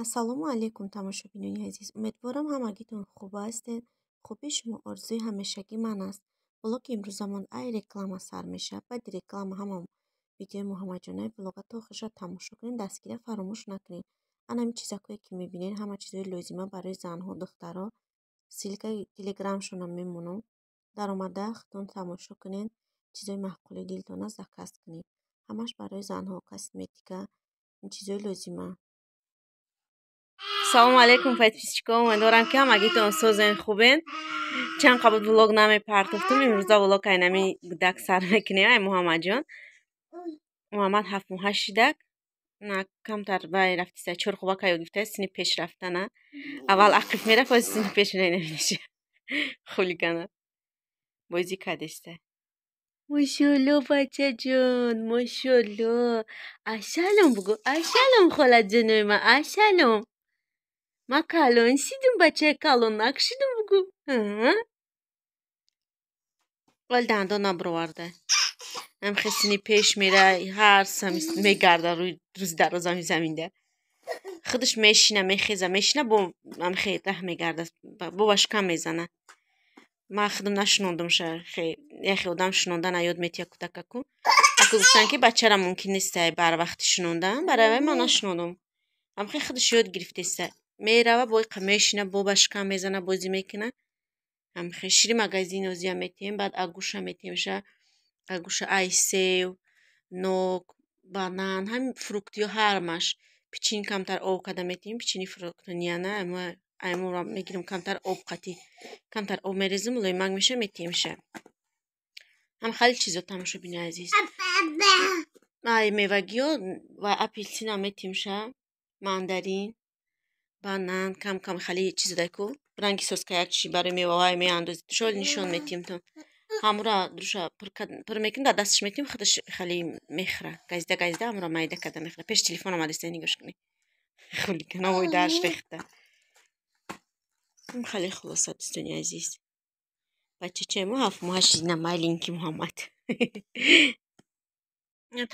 Ассалому алайкум, тамошобинони азиз. Умедворам, ҳамагитон хуб ҳастед. Хубии шумо орзуи ҳамешагии ман аст. Влоги имрӯзамон ай реклама сар мешавад. Баъди реклама ҳама видеои Муҳаммадҷонаи влога то охирша тамошо кунед, дастгирия фаромӯш накунед. Ана ҳамин чизакое, ки мебинед, ҳама чизҳои лозима барои занҳо, духтаро. Ссылкаи телеграмшонам мемонам. Даромада худтон тамошо кунед, чизҳои маъқули дилтона заказ кунед. Ҳамаш барои занҳо, косметика, чизҳои лозима. Салому алейкум, подписчикон. Умедворам, ки ҳамагитон созен, хубен. Чанд қабл влог намепартофтум, имрӯза влог айнами гудак сар мекунем, ай Муҳаммадҷон. Муҳаммад 7 моҳа шидак, на камтар вай рафтиса, чорхубака ёд гирифта, сини пеш рафтана. Аввал ақиб мерафт, ҳозир сини пеш намеша. Хулигана бозӣ кардеста. Мошолло, бачаҷон, мошолло. Асалом бугӯ, асалом, холаҷонои ман, асалом. Ма калон шидум, бачаи калонак шидум, бугӯ. Вале дандон набуроварда. Ҳамхе сини пеш мера, ҳар мегарда рӯзи дарозами заминда. Худаш мешина, мехеза, мешина, бо ҳамхе раҳ мегарда, бо башкам мезана. Ман худам нашунондумша, яхе одам шунонда наёд метия кӯдакаку. Аку гуфтанд, ки бачара мумкин нест барвақти шунондан, барои вай ман нашунондум. Ҳамхе худаш ёд гирифтеста. Мерава, бо иқа мешина, бо башкам мезана, бозӣ мекуна. Ҳамхе шири магазин озия метиҳем, баъд агуша метиҳемша, агуша ай сев, нок, банан, ҳамин фруктиё ҳармаш. Печенье камтар об карда метиҳем, печенье фруктонияна айморо мегирем, камтар об қатӣ, камтар об мерезем, лӯймак меша, метиҳемша. Ҳам хеле чизо, тамошобини азиз. Ай мевагиё ва апелсинам метиҳемша, мандарин, банан, кам кам хеле чиз даку. Ранги соска як чи барои меваҳое меандозӣ. Шоли нишон метиҳем то. Ҳамура душа пур мекунем, дар дасташ метиҳем, худаш хеле мехӯра. Газида газида ҳамура майда карда мехӯра. Пеши телефон омадеста, нигоҳш кунед. Хулигана вой дарш рехта. Хеле хулоса, дӯстони азиз. Бачачаи мо 7 моҳа шидина, маленький Муҳаммад.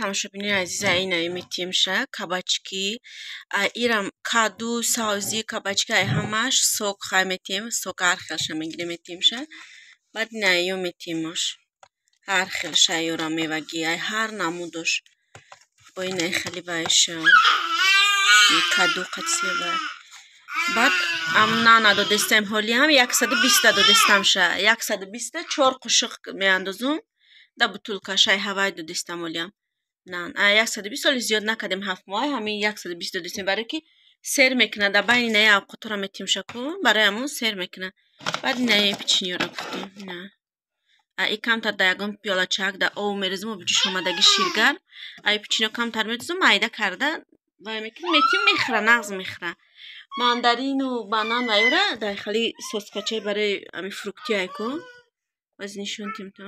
Тамошобинои азиза, инаи метиҳемша кабачки, ирам каду, савзи, кабачки, ай ҳамаш сок хай метиҳем, сок ҳар хелша мегирем, метиҳемша. Баъд инаиё метиҳемош. Ҳар хелша ёра мевагӣ, ай ҳар намудош. Бо инаи хеле вайша. Каду қатисева. Баъд ам нана додестем, ҳолиам 120-та додестамша. 120-та чор қошиқ меандозум да бутулка шай ҳавай додестам ҳолиам. Нан. А 120 соли зиёд накардем, 7 моҳ ҳамин 120 додестем, барое ки сер мекунад. Дар байни инаи авқотҳоро метиҳемша ку, барои ҳамон сер мекунад. Баъд инаи печеньеро гуфтем. Ина. А и камтар дар ягон пиёлачак дар об мерезем, оби ҷӯшомадаги ширгарм. Ай печеньеро камтар мерезем, майда карда вай мекунем, метиҳем, мехӯра, нағз мехӯра. Мандарину банан вайёра дар хали соскачаи барои ҳамин фруктиай ку. Боз нишон тим то.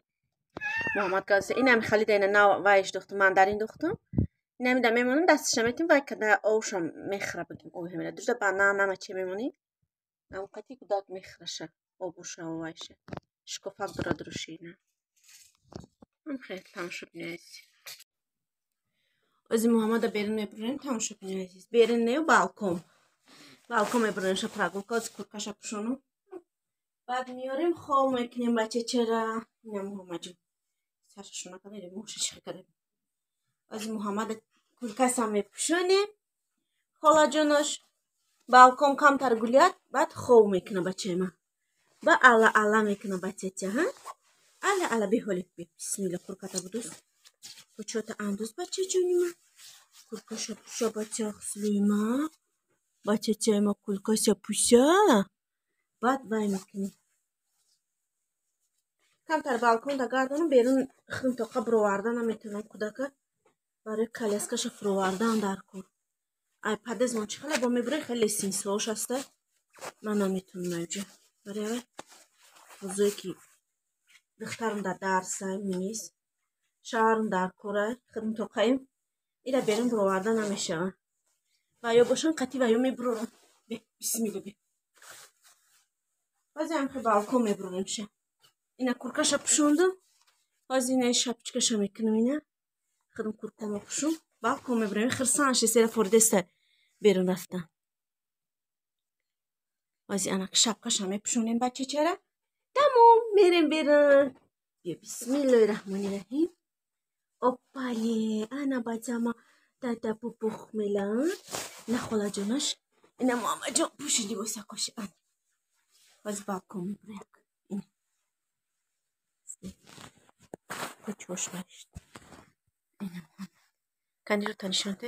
Муҳаммад газа инами хали да ина нав вайш духтум, мандарин духтум. Инами да мемонам, дасташа метим, вай када овшам мехӯра, бигим оби ҳамина. Дужда банан нама че мемонӣ. Авқати кӯдак мехӯраша, обуша вайша. Шикофак дорад рӯшина. Ҳам хеле, тамошобини азиз. Ози Муҳаммада берун мебурем, тамошобини азиз. Берун нею, балкон. Балкон мебуремша прогулка, ози куркаша пӯшонум. Баъд меорем, хоб мекунем бачачара. Ина Муҳаммадҷон. Саршашона када, моши чихе када. Ози Муҳаммада куркасам мепӯшонем. Холаҷонош балкон камтар гулят, баъд хоб мекуна бачаи ман. Ба алла алла мекуна бачача, ҳа? Алла алла беҳоли. Бисмилла, курката будуз. Кучота андоз, бачаҷони ман. Куркаша пӯша, бача хислӯи ман. Бачачаи ма куркаша пӯша. Баъд вай мекунем. Камтар балконда гардонам, берун худам тоқа буроварда наметавонам кӯдака. Барои коляскаша фуровардан дар кор. Ай подъездмон чӣ хеле бо мебурем, хеле лестницаҳош ҳаста. Ман наметавонам аёҷа. Барои аввал рӯзое ки духтарам дар дарсай минист, шавҳарам дар корай, худам тоқаем, ира берун буроварда намешавам. Ва ё бошам қатӣ ва ё мебурорам. Бе, бисмилла, бе. Баъзе ҳам хе балкон мебуроремша. Ина куркаша пӯшондум. Ҳозир ина шапочкаша мекунам ина. Худам куркама пӯшум. Балкон мебурем. Хирсан ши сера форидеста берун рафтан. Ози анак шапкаша мепӯшонем бачачара. Тамом, мерем берун. Бия бисмиллоҳи раҳмони раҳим. Оппале, ана бачама тата пупух мела. На холаҷонаш. Ина Муҳаммадҷон пӯши либосакоши ана. Ози балкон мебуряк. Ина. Кучош башт. Ина Муҳаммад. Каниро танишонте?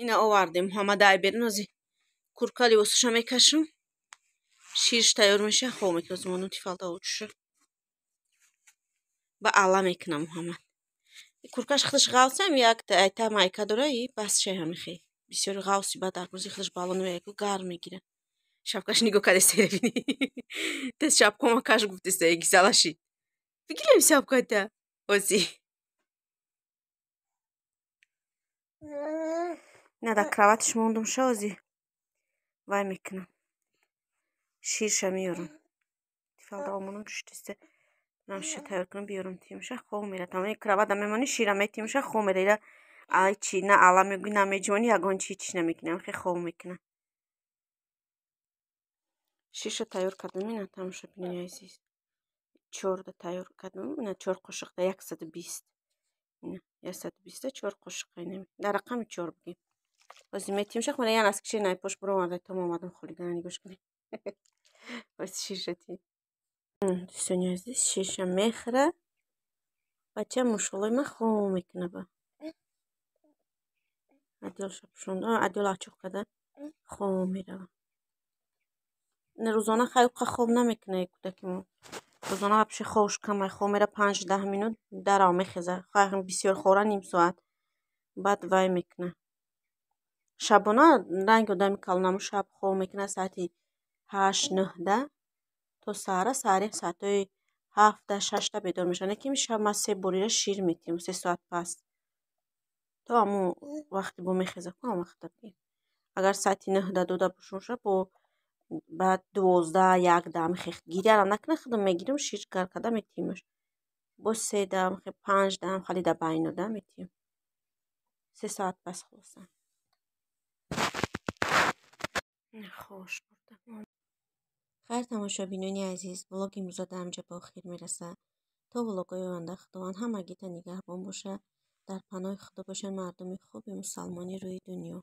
Ина овардем Муҳаммад ай берун ози курка либосаша мекашам. Ширш тайёр меша, хоб мекунам мону тифалда очуша. Ба ала мекунам Муҳаммад. Куркаш худаш ғавсам як айта майка дора и бас шай ҳамихе. Бисёр ғавси ба дар рӯзи худаш балон меяку гарм мегира. Шапкаш нигоҳ каде серебини. Тез шапкома каш гуфтеста гисалаши. Бигирем шапката. Ози. На дар кроватиш мондум ша ози. Вай мекунам. Ширша меёрам. Тифалда омонам шуштиста. Намша тайёр кунам биёрам тимша хоб мера. Тамоми кровата мемонӣ шира метимша хоб мера. Ира ай чи на ала мегӯй на меҷмонӣ ягон чи чиш намекунам. Хе хоб мекунам. Ширша тайёр кардам ина тамошобинони азиз. 4 тайёр кардам. Ина 4 қошиқда 120. Ина 120 4 қошиқ ина. Дар рақами 4 бигем. Ози метимша мана ян аз киши найпош буромада то омадам хулигана нигош кунед. Ози ширша ти. Дӯстони азиз, ширша мехӯра. Бача мушолои ман хоб мекуна ба. Адёлша пӯшонда, адёл ачоқ карда хоб мерава. Рӯзона хайқа хоб намекуна кӯдаки мо. Рӯзона вообще хобш камай, хоб мера 5-10 минут дарав мехеза. Хайр бисёр хора ним соат. Баъд вай мекуна. Шабона ранги одами калонаму шаб хоб мекуна соати 8-9 то саҳара, саҳари соатҳои 7-6 бедор мешавад. Лекин шаб ман 3 борира шир метиҳам, 3 соат пас. То ҳамун вақте бо мехеза ку ҳамон вақта бигем. Агар соати 9 дода бошам бо баъд 12-1 мехех гирярам накунад, худам мегирам шир гар карда метиҳамаш. Бо 3 дам, 5 дам, хали да байно да метиҳам. 3 соат пас хулоса. Хош бурда. Хайр тамошобинони азиз, влоги имрӯза дар ҳамҷа ба охир мерасад. То влогҳои оянда Худованд ҳамагита нигаҳбон бошад. Дар паноҳи Худо бошанд мардуми хуби мусалмони рӯи дунё.